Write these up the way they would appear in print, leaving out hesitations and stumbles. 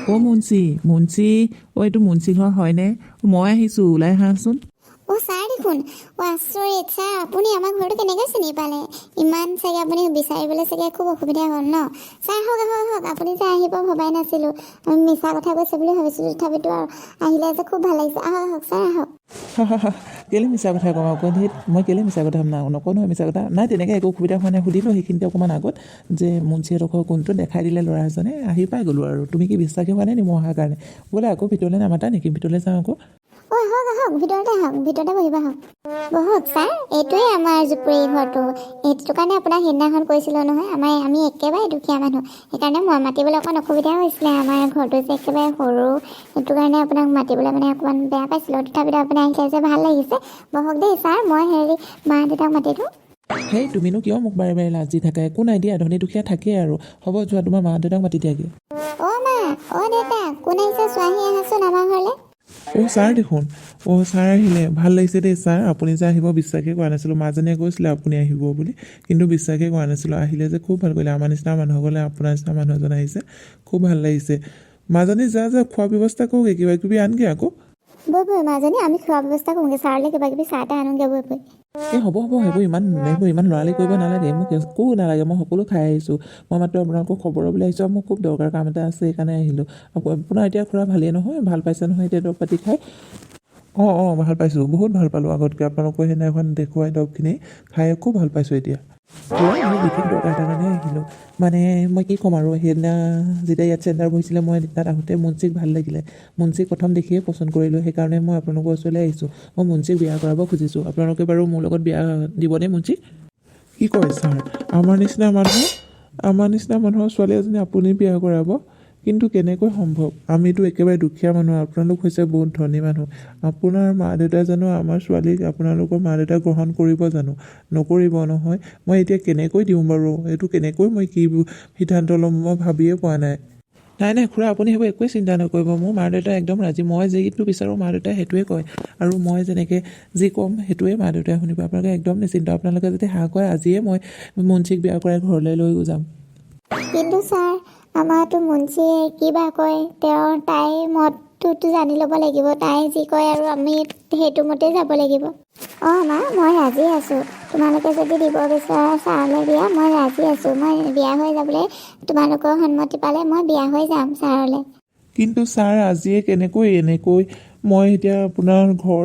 অ' মুঞ্চি, মুঞ্চি, অ' এইটো মুঞ্চি ঘৰ হয়নে? মই আহিছোঁ, ওলাই আহাচোন। অ' ছাৰ দেখোন। অ' আচৰিত ছাৰ, আপুনি আমাৰ ঘৰটো কেনেকৈ চিনি পালে? ইমান চাগে আপুনি বিচাৰিবলৈ চাগে খুব অসুবিধা হ'ল ন? ছাৰ, আহক আহক আহক। আপুনি যে আহিব ভবাই নাছিলোঁ। আমি মিছা কথা কৈছে বুলি ভাবিছিলোঁ, তথাপিতো আৰু আহিলে যে খুব ভাল লাগিছে। আহক আহক ছাৰ, আহক। কেলৈ মিছা কথা ক'ম আকৌ? ধেত, মই কেলৈ মিছা কথা নকওঁ নহয়। মিছা কথা নাই, তেনেকৈ একো অসুবিধা হোৱা নাই। সুধিলোঁ সেইখিনিতে অকণমান আগত যে মুঞ্চিহঁতৰ ঘৰ কোনটো, দেখাই দিলে ল'ৰা এজনে, আহি পাই গ'লোঁ আৰু। তুমি কি বিশ্বাসেই হোৱা নাই নি মই অহাৰ কাৰণে? বোলে আকৌ ভিতৰলৈ নামাতা নেকি? ভিতৰলৈ যাওঁ আকৌ। অ' আহক আহক, ভিতৰতে আহক, ভিতৰতে বহিব, আহক, বহক ছাৰ। এইটোৱে আমাৰ জুপুৰি ঘৰটো। এইটো কাৰণে আপোনাক সেইদিনাখন কৈছিলোঁ নহয়, আমি একেবাৰে দুখীয়া মানুহ, সেইকাৰণে মই মাতিবলৈ অকণ অসুবিধা হৈছিলে। আমাৰ ঘৰটো যে একেবাৰে সৰু, সেইটো কাৰণে আপোনাক মাতিবলৈ মানে অকণমান বেয়া পাইছিলোঁ। তথাপিতো আপুনি আহিলে যে ভাল লাগিছে। বহক দেই ছাৰ, মই হেৰি মা দেউতাক মাতি দিওঁ। হেই, তুমিনো কিয় মোক বাৰে বাৰে লাজ দি থাকা? একো নাই দিয়া, ধনী দুখীয়া থাকেই আৰু। হ'ব যোৱা, তোমাৰ মা দেউতাক মাতি দিয়াগৈ। অ' মা, অ' দেউতা, কোন আহিছে চোৱাহি আহাচোন আমাৰ ঘৰলৈ। অ' ছাৰ দেখোন। অ' ছাৰ আহিলে, ভাল লাগিছে দেই ছাৰ। আপুনি যে আহিব বিশ্বাসেই কৰা নাছিলোঁ। মাজনীয়ে কৈছিলে আপুনি আহিব বুলি, কিন্তু বিশ্বাসেই কৰা নাছিলোঁ। আহিলে যে খুব ভাল কৰিলে। আমাৰ নিচিনা মানুহ গ'লে আপোনাৰ নিচিনা মানুহ এজন আহিছে, খুব ভাল লাগিছে। মাজনী, যা যা, খোৱা ব্যৱস্থা কৰোঁগৈ, কিবা কিবি আনগৈ আকৌ। বৈ বৈ মাজনী, আমি খোৱা ব্যৱস্থা কৰোঁগৈ। ছাৰলৈ কিবা কিবি চাহ তাহ আনোগৈ, বৈ বৈ। এই হ'ব হ'ব, সেইবোৰ ইমান লৰালৰি কৰিব নালাগে। মোক একো নালাগে, মই সকলো খাই আহিছোঁ। মই মাত্ৰ আপোনালোকৰ খবৰ ল'বলৈ আহিছোঁ আৰু মোৰ খুব দৰকাৰ কাম এটা আছে, সেইকাৰণে আহিলোঁ। আপোনাৰ এতিয়া খুৰা ভালেই নহয়? ভাল পাইছে নহয় এতিয়া দৰৱ পাতি খাই? অঁ অঁ ভাল পাইছোঁ, বহুত ভাল পালোঁ আগতকৈ। আপোনালোকৰ সেইদিনাখন দেখুৱাই দৰৱখিনি খাই খুব ভাল পাইছোঁ এতিয়া। খুৰা, মোৰ বিশেষ দৰকাৰ এটাৰ কাৰণে আহিলোঁ। মানে মই কি ক'ম আৰু, সেইদিনা যেতিয়া ইয়াত চেণ্টাৰ বহিছিলে, মই তাত আহোঁতে মুঞ্চিক ভাল লাগিলে। মুঞ্চিক প্ৰথম দেখিয়ে পচন্দ কৰিলোঁ। সেইকাৰণে মই আপোনালোকৰ ওচৰলৈ আহিছোঁ। মই মুঞ্চিক বিয়া কৰাব খুজিছোঁ। আপোনালোকে বাৰু মোৰ লগত বিয়া দিবনে মুঞ্চিক? কি কয় ছাৰ? আমাৰ নিচিনা মানুহৰ ছোৱালী এজনী আপুনি বিয়া কৰাব? কিন্তু কেনেকৈ সম্ভৱ? আমিতো একেবাৰে দুখীয়া মানুহ, আপোনালোক হৈছে বহুত ধনী মানুহ। আপোনাৰ মা দেউতাই জানো আমাৰ ছোৱালীক, আপোনালোকৰ মা দেউতাই গ্ৰহণ কৰিব জানো? নকৰিব নহয়। মই এতিয়া কেনেকৈ দিওঁ বাৰু এইটো? কেনেকৈ মই কি সিদ্ধান্ত ল'ম, মই ভাবিয়ে পোৱা নাই। নাই নাই খুৰা, আপুনি সেইবোৰ একোৱেই চিন্তা নকৰিব। মোৰ মা দেউতা একদম ৰাজি। মই যিটো বিচাৰোঁ, মা দেউতাই সেইটোৱে কয় আৰু মই যেনেকৈ যি ক'ম, সেইটোৱে মা দেউতাই শুনিব। আপোনালোকে একদম নিশ্চিন্ত। আপোনালোকে যদি হাঁ কৰে, আজিয়ে মই মুঞ্চিক বিয়া কৰাই ঘৰলৈ লৈ যাম। কিন্তু ছাৰ, আমাৰতো মুঞ্চিয়ে কিবা কয়, তেওঁৰ তাইৰ মতটোতো জানি ল'ব লাগিব। তাই যি কয় আৰু আমি সেইটো মতেই যাব লাগিব। অঁ মা, মই ৰাজি আছোঁ। তোমালোকে যদি দিব বিচৰা ছাৰলৈ বিয়া, মই ৰাজি আছোঁ। মই বিয়া হৈ যাবলৈ তোমালোকৰ সন্মতি পালে মই বিয়া হৈ যাম ছাৰলৈ। কিন্তু ছাৰ, আজিয়ে কেনেকৈ এনেকৈ? মই এতিয়া আপোনাৰ ঘৰ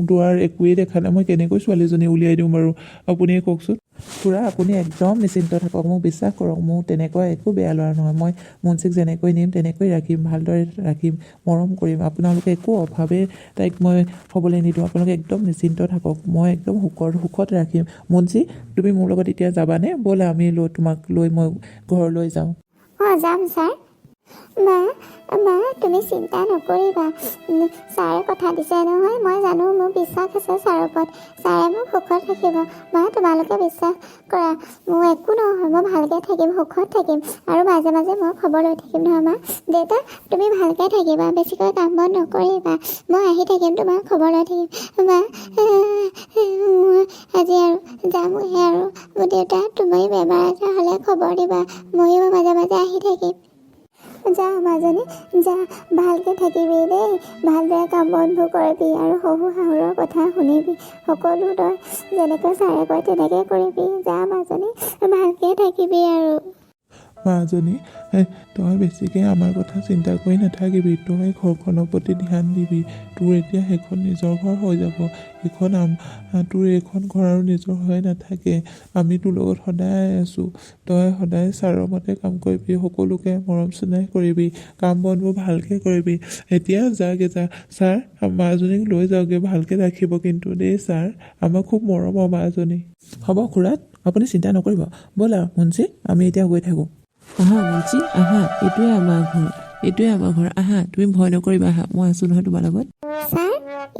দুৱাৰ একোৱেই দেখা নাই। মই কেনেকৈ ছোৱালীজনী উলিয়াই দিওঁ বাৰু, আপুনিয়ে কওকচোন। খুৰা, আপুনি একদম নিশ্চিন্ত থাকক। মোক বিশ্বাস কৰক, মোৰ তেনেকুৱা একো বেয়া ল'ৰা নহয়। মই মুঞ্চিক যেনেকৈ নিম তেনেকৈ ৰাখিম, ভালদৰে ৰাখিম, মৰম কৰিম। আপোনালোকে একো অভাৱেই তাইক মই হ'বলৈ নিদিওঁ। আপোনালোকে একদম নিশ্চিন্ত থাকক, মই একদম সুখত ৰাখিম। মুঞ্চি, তুমি মোৰ লগত এতিয়া যাবানে? ব'লা, আমি লৈ তোমাক লৈ মই ঘৰলৈ যাওঁ। অঁ, যাম ছাৰ। মা, মা, তুমি চিন্তা নকৰিবা। ছাৰে কথা দিছে নহয়। মই জানো, মোৰ বিশ্বাস আছে ছাৰৰ ওপৰত। ছাৰে মোক সুখত ৰাখিব। মা, তোমালোকে বিশ্বাস কৰা, মোৰ একো নহয়। মই ভালকৈ থাকিম, সুখত থাকিম আৰু মাজে মাজে মই খবৰ লৈ থাকিম নহয় মা। দেউতা, তুমি ভালকৈ থাকিবা, বেছিকৈ কাম বন নকৰিবা। মই আহি থাকিম, তোমাক খবৰ লৈ থাকিম। মা, মই আজি আৰু যামগৈ আৰু। দেউতা, তুমি বেমাৰ আজাৰ হ'লে খবৰ দিবা, ময়ো মাজে মাজে আহি থাকিম। যা মাজনী, যা, ভালকৈ থাকিবি দেই। ভালদৰে কাম বনবোৰ কৰিবি আৰু শহু শাহুৰৰ কথা শুনিবি। সকলো তই যেনেকৈ ছাৰে কয় তেনেকৈ কৰিবি। যা মাজনী, ভালকৈ থাকিবি আৰু। মাজনী, তই বেছিকৈ আমাৰ কথা চিন্তা কৰি নাথাকিবি। তই ঘৰখনৰ প্ৰতি ধ্যান দিবি। তোৰ এতিয়া সেইখন নিজৰ ঘৰ হৈ যাব। এইখন তোৰ এইখন ঘৰ আৰু নিজৰ হৈ নাথাকে। আমি তোৰ লগত সদায় আছোঁ। তই সদায় ছাৰৰ মতে কাম কৰিবি, সকলোকে মৰম চেনেহ কৰিবি, কাম বনবোৰ ভালকৈ কৰিবি। এতিয়া যাগে যা। ছাৰ, মাজনীক লৈ যাওঁগৈ। ভালকৈ ৰাখিব কিন্তু দেই ছাৰ, আমাৰ খুব মৰমৰ মাজনী। হ'ব খুৰা, আপুনি চিন্তা নকৰিব। ব'লা মুঞ্চি, আমি এতিয়া গৈ থাকোঁ। আহা মুঞ্চি, আহা। এইটোৱে আমাৰ ঘৰ, এইটোৱে আমাৰ ঘৰ। আহা, তুমি ভয় নকৰিবা, আহা, মই আছোঁ নহয় তোমাৰ লগত। ছাৰ,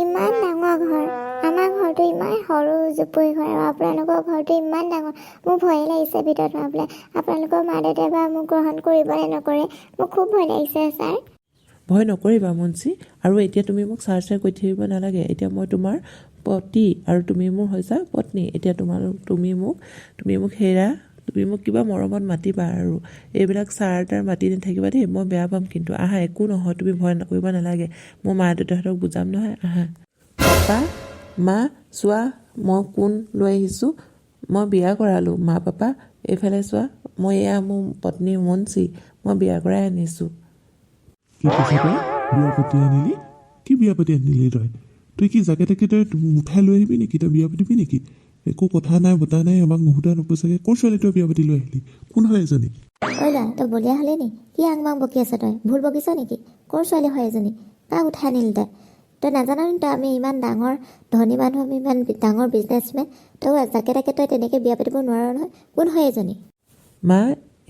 ইমান ডাঙৰ ঘৰ! আমাৰ ঘৰটো ইমান সৰু জুপুৰি ঘৰ আৰু আপোনালোকৰ ঘৰটো ইমান ডাঙৰ। মোৰ ভয়ে লাগিছে ভিতৰত সোমাবলৈ। আপোনালোকৰ মা দেউতাই বা মোক গ্ৰহণ কৰিব নে নকৰে, মোৰ খুব ভয় লাগিছে ছাৰ। ভয় নকৰিবা মুঞ্চি। আৰু এতিয়া তুমি মোক ছাৰ ছাৰ কৈ থাকিব নালাগে। এতিয়া মই তোমাৰ পতি আৰু তুমি মোৰ হৈছা পত্নী। এতিয়া তোমাৰ তুমি মোক হেৰা তুমি মোক কিবা মৰমত মাতিবা আৰু এইবিলাক ছাৰ তাৰ মাতি নাথাকিবা দেই, মই বেয়া পাম কিন্তু। আহা, একো নহয়, তুমি ভয় কৰিব নালাগে, মই মা দেউতাহঁতক বুজাম নহয়। আহা। পাপা, মা, চোৱা মই কোন লৈ আহিছোঁ। মই বিয়া কৰালোঁ। মা, পাপা, এইফালে চোৱা, মই এয়া মোৰ পত্নী মুঞ্চি, মই বিয়া কৰাই আনিছোঁ। কি কৈছ তই? বিয়া পাতি আনিলি? কি বিয়া পাতি আনিলি তই? তই কি যাকে তাকে তই উঠাই লৈ আহিবি নেকি? তই বিয়া পাতিবি নেকি? একো কথা নাই বতা নাই, আমাক নুসুধা নোপোচাকে ক'ৰ ছোৱালী তই বিয়া পাতি লৈ আহিলি? কোন হয় এজনী? ঐ ল'ৰা, তই বলিয়া হ'লি নি? কি আং বাং বকি আছ তই? ভুল বকিছ নেকি? ক'ৰ ছোৱালী হয় এজনী? কাক উঠাই আনিলি তই? তই নাজান নি তই আমি ইমান ডাঙৰ ধনী মানুহ, আমি ইমান ডাঙৰ বিজনেছমেন? তই যাকে তাকে তই তেনেকৈ বিয়া পাতিব নোৱাৰ নহয়। কোন হয় এজনী? মা,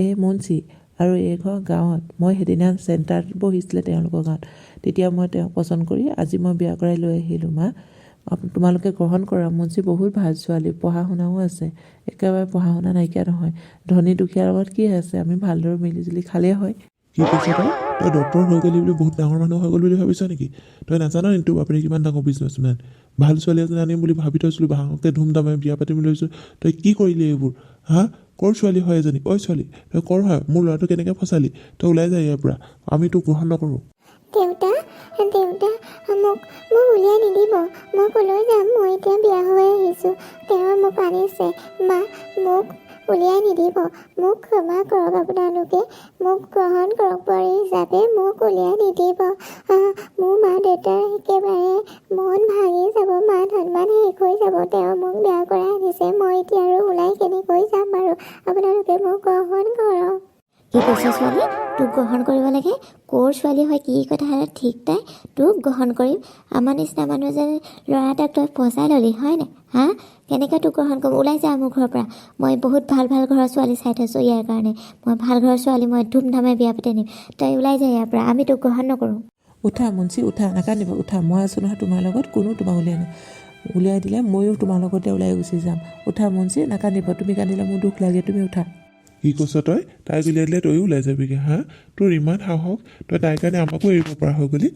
এই মুঞ্চি আৰু এই ঘৰ গাঁৱত। মই সেইদিনা চেণ্টাৰত বহিছিলে তেওঁলোকৰ গাঁৱত, তেতিয়া মই তেওঁক পচন্দ কৰি আজি মই বিয়া কৰাই লৈ আহিলোঁ। মা, তোমালোকে গ্ৰহণ কৰা। মুঞ্চি বহুত ভাল ছোৱালী, পঢ়া শুনাও আছে, একেবাৰে পঢ়া শুনা নাইকিয়া নহয়। ধনী দুখীয়াৰ লগত কি আছে, আমি ভালদৰে মিলিজুলি খালেই হয়। কি কৈছ তই? তই ডক্টৰ হৈ গ'লি বুলি বহুত ডাঙৰ মানুহ হৈ গ'ল বুলি ভাবিছ নেকি? তই নাজান নি তোৰ বাপেৰে কিমান ডাঙৰ বিজনেছমেন? ভাল ছোৱালী এজনী আনিম বুলি ভাবি থৈছিলোঁ, ভালকৈ ধুমধামে বিয়া পাতিম বুলি ভাবিছোঁ, তই কি কৰিলি এইবোৰ? হা, ক'ৰ ছোৱালী হয় এজনী? ঐ ছোৱালী, তই ক'ৰ হয়? মোৰ ল'ৰাটো কেনেকৈ ফচালি? তই ওলাই যা ইয়াৰ পৰা, আমি তোক গ্ৰহণ নকৰোঁ। দেউতা, দেউতা, মোক মোক উলিয়াই নিদিব। মই ক'লৈ যাম? মই এতিয়া বিয়া হৈ আহিছোঁ, তেওঁ মোক আনিছে। মা, মোক উলিয়াই নিদিব, মোক ক্ষমা কৰক। আপোনালোকে মোক গ্ৰহণ কৰক বোৱাৰী হিচাপে, মোক উলিয়াই নিদিব। মোৰ মা দেউতাৰ একেবাৰে মন ভাঙি যাব, মান সন্মান শেষ হৈ যাব। তেওঁ মোক বিয়া কৰাই আনিছে, মই এতিয়া আৰু ওলাই কেনেকৈ যাম বাৰু? আপোনালোকে মোক গ্ৰহণ কৰক। কি কৈছ ছোৱালী? তোক গ্ৰহণ কৰিব লাগে? ক'ৰ ছোৱালী হয়, কি কথা ঠিক নাই, তোক গ্ৰহণ কৰিম? আমাৰ নিচিনা মানুহ এজন ল'ৰা এটাক তই ফচাই ল'লি, হয় নাই? হা, কেনেকৈ তোক গ্ৰহণ কৰিম? ওলাই যা মোৰ ঘৰৰ পৰা। মই বহুত ভাল ভাল ঘৰৰ ছোৱালী চাই থৈছোঁ ইয়াৰ কাৰণে। মই ভাল ঘৰৰ ছোৱালী মই ধুমধামে বিয়া পাতি আনিম। তই ওলাই যা ইয়াৰ পৰা, আমি তোক গ্ৰহণ নকৰোঁ। উঠা মুঞ্চি, উঠা, নাকান্দিবা, উঠা। মই আছোঁ নহয় তোমাৰ লগত, কোনো তোমাক উলিয়াই নাই। উলিয়াই দিলে ময়ো তোমাৰ লগতে ওলাই গুচি যাম। উঠা মুঞ্চি, নাকান্দিবা। তুমি কান্দিলে মোৰ দুখ লাগে, তুমি উঠা। কি কৈছ তই? তাইক উলিয়াই দিলে তয়ো ওলাই যাবিগৈ? হা, তোৰ ইমান সাহস? তই তাইৰ কাৰণে আমাকো এৰিব পৰা হৈ গ'লি?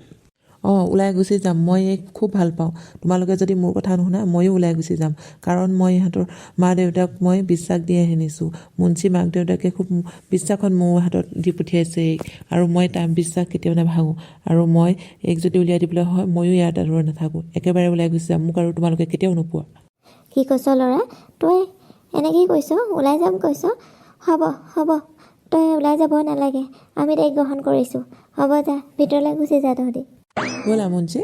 অঁ, ওলাই গুচি যাম। মই এইক খুব ভাল পাওঁ। তোমালোকে যদি মোৰ কথা নুশুনা, ময়ো ওলাই গুচি যাম। কাৰণ মই ইহঁতৰ মা দেউতাক মই বিশ্বাস দি আনিছোঁ। মুঞ্চি মাক দেউতাকে খুব বিশ্বাসত মোৰ হাতত দি পঠিয়াইছে এইক, আৰু মই তাৰ বিশ্বাস কেতিয়াও নাভাঙো। আৰু মই এইক যদি উলিয়াই দিবলৈ হয়, ময়ো ইয়াত আৰু নাথাকোঁ, একেবাৰে ওলাই গুচি যাম। মোক আৰু তোমালোকে কেতিয়াও নোপোৱা। কি কৈছ ল'ৰা? তই এনেকেই কৈছ, ওলাই যাম কৈছ? হ'ব হ'ব, তই ওলাই যাব নালাগে, আমি তাইক গ্ৰহণ কৰিছোঁ। হ'ব, যা, ভিতৰলৈ গুচি যা তহঁতি। ব'লা মুঞ্চি।